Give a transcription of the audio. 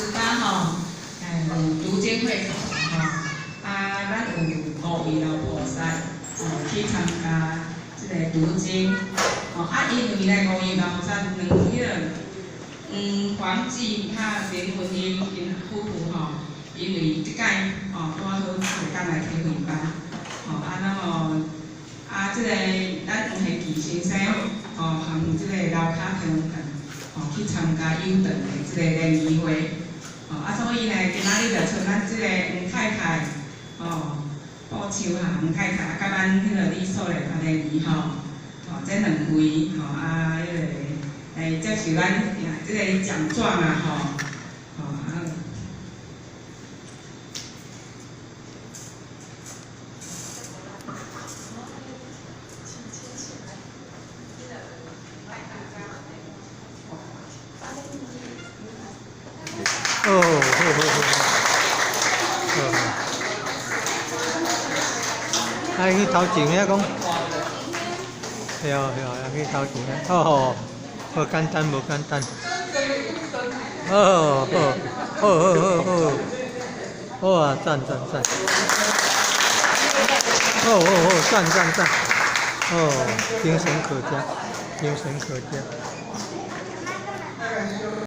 18吼，有讀經會考吼，啊，咱有五位老菩薩吼去參加這个讀經，吼啊，因為咧五位老菩薩兩彼个黃記佮林文英𪜶夫婦吼，因為這擺吼拄仔好會當來體會班，吼啊，那麼啊，這个咱黃賢記先生吼，含這个劉卡田吼去參加有長的這个聯誼會，吼啊，所以呢，今仔日就剩咱這个黃太太，吼，布樹下黃太太，佮咱彼個李素麗團聯誼吼，吼，這兩位吼啊，彼个來接受咱這個獎狀啊，吼，吼啊。哦，好好好，好。啊，去頭前遐講，對啊對啊，去頭前遐，哦，無簡單無簡單。哦，好，好好好好，好啊，讚讚讚。哦哦哦，讚讚讚。哦，精神可嘉，精神可嘉。